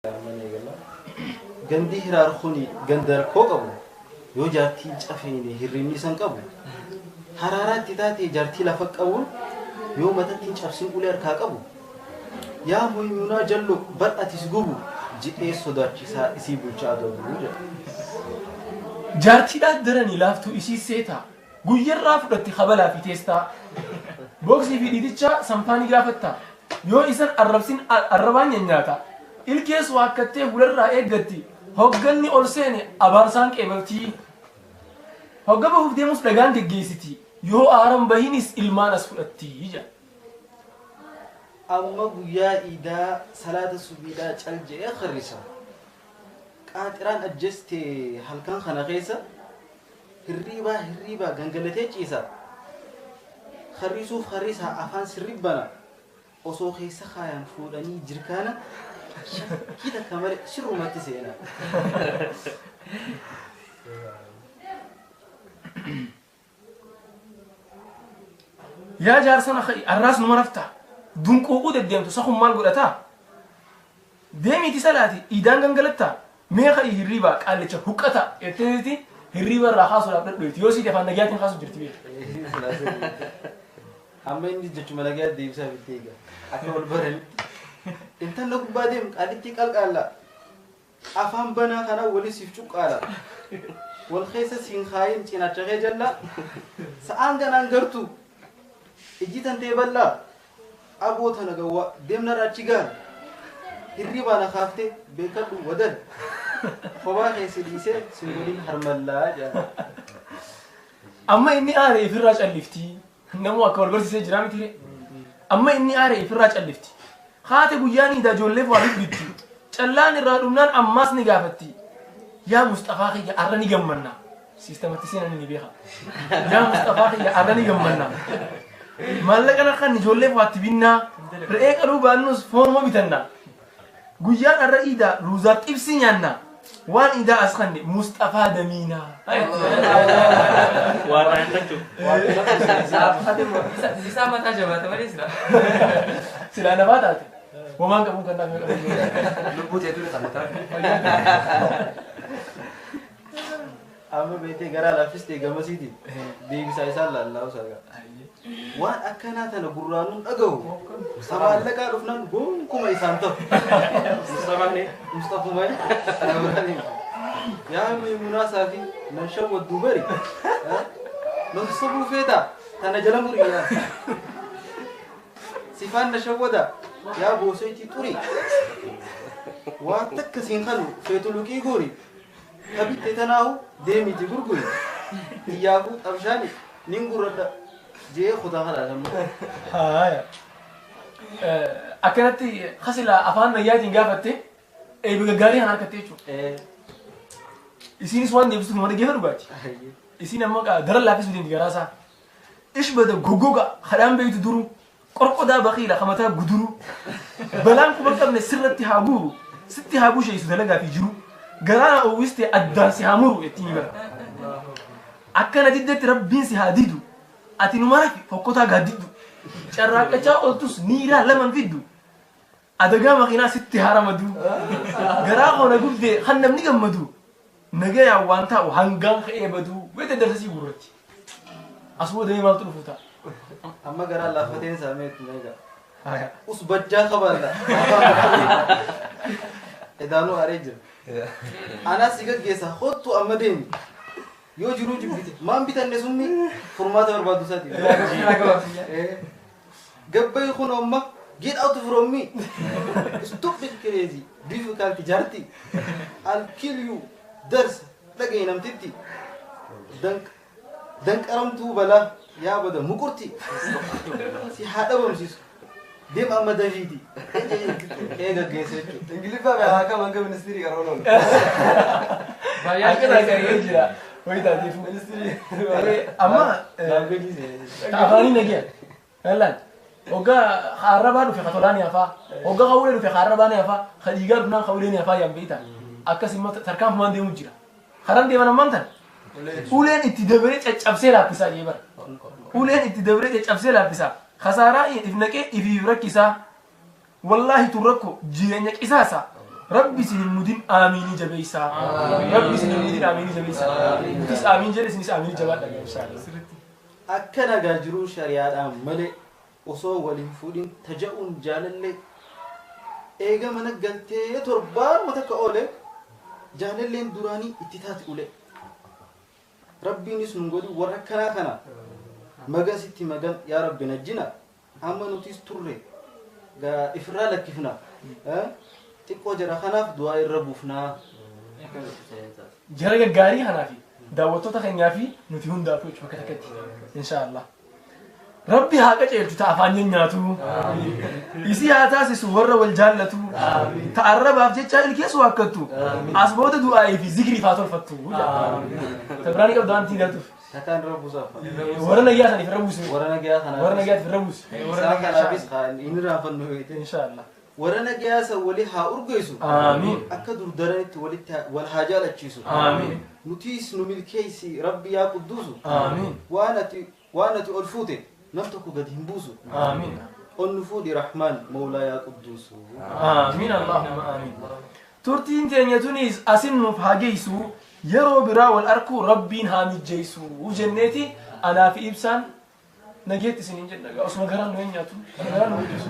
Amma ni eegalla. Gandi hiraar kuni ganda rakkoo qabu. Yoo jaartiin cafeene hirribni isan qabu. Haraaraa itti taate jaartii lafa qabuun yoo matatti hin cabsin ulee harkaa qabu. Yaa Maymuunaa Jallo bar atis gubu jedhee sodaachisaa isii bulchaa aduu jedha. Jaartiidhaa daranii laaftuu isii seetaa. Guyyarraa fudhatti kabalaa fi teestaa. Booksii fi dhiitichaa sanfaanii gaafatta. Yoo isan arrabsin arrabaan nyaata. Ilkees waakkattee hularraa eeggatti. Hogganni ol seene abaarsaan qeebaltii. Hogga bahuuf deemus dhagaan geggeessiti. Yoo aaran bahinis ilmaan as fudhatti jedha. Amma guyyaa iidaa salaata subiidhaa cal je'ee karrisa. Qaaxiraan ajjeste halkan kana keessa hirriibaa hirriibaa gangalatee ciisa. Harrisuuf harrisaa afaan sirri bana. Osoo keessa kaayan fuudhanii jirkaana shakkii takka malee sirrumatti seena. Yaa jaarsana ka'i arraas numa raftaa. Dunquuquu deddeemtu sakun maal godhataa? Deemiiti salaati iidaan gangalattaa. Mee ka'i hirriibaa qaallicha huqqata jetteeti hirriiba irraa kaasuudhaaf dhadhoyti. Yoo siiti afaan nagayaatiin kaasu jirti beeku. Amma inni jechuma nagaa deebisaa bittee eega. Akka wal baranitti. Intala gubbaa deem qaalittii qalqaalla. Afaan banaa kanaa wali siif cuqqaala. Wal keessa siin kaayin cinaacha kee jalla. Sa'aan ganaan gartu. Ijji tantee bal'aa. Aboo tana gawwaa deemnarraa achi gaal. Hirribaa na kaaftee beekadhu wadal. Kophaa keessa dhiisee si waliin harmallaa jedha. Amma inni aare ifirraa callifti. Namuu akka wal barsiisee jira miti. Amma inni aare ifirraa callifti. Haate guyyaan iidaa ijoolleef waa bibbitti. Callaan irraa dhumnaan ammaas ni gaafatti. Yaa Mustafaa kiyya arra ni gammanna. Siistamatti seenan ni beeka. Yaa Mustafaa kiyya arra ni gammanna. Maallaqa lakkan ijoolleef waatti binnaa. Re'ee qaluu baannus foonuma bitanna. Guyyaan arra iidaa ruuzaaf xibsii nyaanna. Waan iidaa as kanne Mustafaa Damiinaa. Warra hin tachu. Isaa mataa jabaata malee sila. Silaa nafaa taate. Homaan qabuun kan naaf yoo qabu. Lubbuu teetu ni qabata. Amma beektee garaa laaffistee gamasiitiin deebisaa isaan laallaa usaa Waan akkanaa tana gurraanuun dhagahu maallaqaa dhufnaan gonkuma isaan ta'u. Mustafaan Mustafuma yaa Maymuunaa saafi nan shawwadduu bari. Na sobuu feetaa tana jala murii yaa. Sifaan na shawwada yaa booseetii xurii. Waa takka siin kanu feetu luqii guuri. Tabitte tanaahu deemiti gurguri. Iyyaafuu xabshaani nin gurradha jee kutaa kana amma. Haaya. Akkanatti kasila afaan nayyaatiin gaafatte eebbi gaggaarii kan harkatte jechuudha. Isiinis waan deebisuuf nama dhaggeeffa dhugaati. Isiin amma daran laaffisuu deemti garaasaa. Ishbada goggoga kadhaan beeytu duru qorqodaa baqiila kamataa guduru balaan kuma qabne sirratti haa guuru sitti haa busheessu dalagaa fi jiru garaa na uwwiste addaan si haa muru jettiin bara. Akkana diddetti rabbiin si haa didu ati numa rafi fokkotaa gaaddiddu carraaqqachaa ooltus niiraa laman fiddu adagaa makiinaa sitti haa ramadu garaa koo na gubdee kan namni gammadu nagayaan waan taa'u hangaan ka'ee baduu wete darsasii gurratti asuma damee maaltu dhufu ta'a. Amma garaa laaffateen saameetti na egaa. Haaya. Us bajjaa kabaalla. Edaanuu aaree jira. Anaas si gaggeessa hottu amma deemi. Yoo jiruu jibbite maan bitanne summi furmaata barbaadu isaati. Gabbayi kun amma get out from me. Stupid crazy difficult jaarti. I'll kill you. Dars dhagaye namtitti. Danqaramtuu balaa yaa bada muqurti. Si haa dhabamsiisu. Deem amma dafiiti. Kee gaggeessa jechuudha. Ingiliffaa beekaa akka hanga ministirii qaroo loon. Akkana kan jira. Wayii taateefu. Amma afaanii nagaya. Yallaan. Hoggaa haarrabaa dhufe katolaan hafaa. Hoggaa hawulee dhufe haarrabaa ni hafaa. Khadiigaa dhufnaan hawulee ni hafaa yaan beektaa. Akkas immoo tarkaanfumaan deemu jira. Karaan deeman ammaan tana. Uleen itti dabaree caccabsee laaffisaa jee bara. Uleen itti dabaree caccabsee laaffisaa. Khasaaraa if naqee ifiif rakkisaa. Wallaahi tun rakkoo jireenya qisaasa. Rabbi isin hin mudin aamiinii jabeessaa. Rabbi isin hin mudin aamiinii jabeessaa. Nutis aamiin jedhe isinis aamiinii jabaadha inshaallah. Akka nagaa jiruu shari'aadhaan malee osoo wal hin fuudhin taja'uun jaalallee eega mana galtee torbaanuma takka oole jaalalleen duraanii itti taati ule. Rabbiinis nun godhi warra akkanaa kana magan sitti magan yaa Rabbi najjina amma nutis turre gaa ifirraa lakkifna xiqqoo jara kanaaf du'aa irra buufnaa. Jara gaggaarii kanaa fi daawwattoota keenyaa fi nuti hundaafuu jechuudha bakka takkatti. Inshaallah. Rabbi haa qaceelchu ta afaan nyaatu. Isii haa taasisu warra wal jaallatu. Ta arrabaaf jecha ilkeessu waakkattu. As booda du'aa'ii fi zikrii faa tolfattu. Ta biraan qabdu waan galtuuf. Takkaan irra buusaaf. Warra nagyaa saniif irra buusu. Warra nagayaa kanaafis. Warra nagayaatiif irra buusu. Isaan kanaafis inni raafannu beekte. Inshaallah. Warra nagayaa san walii haa urgeessu. Aamiin. Akka dur daranitti walitti wal haa jaalachiisu. Aamiin. Nutiis nu milkeessi Rabbi yaa qudduusu. Aamiin. Waan ati waan ati ol fuute nam tokko gadi hin buusu. Aamiin. Ol nu fuudhi Rahmaan Mawlaa yaa qudduusu. Aamiin Allahumma aamiin. Turtiin teenya tunis asin nuuf haa geessu yeroo biraa wal arkuu Rabbiin haa mijjeessu jenneeti anaa fi ibsaan nageetti isiniin jenna osuma garaan nu hin nyaatu garaan nu guddisu.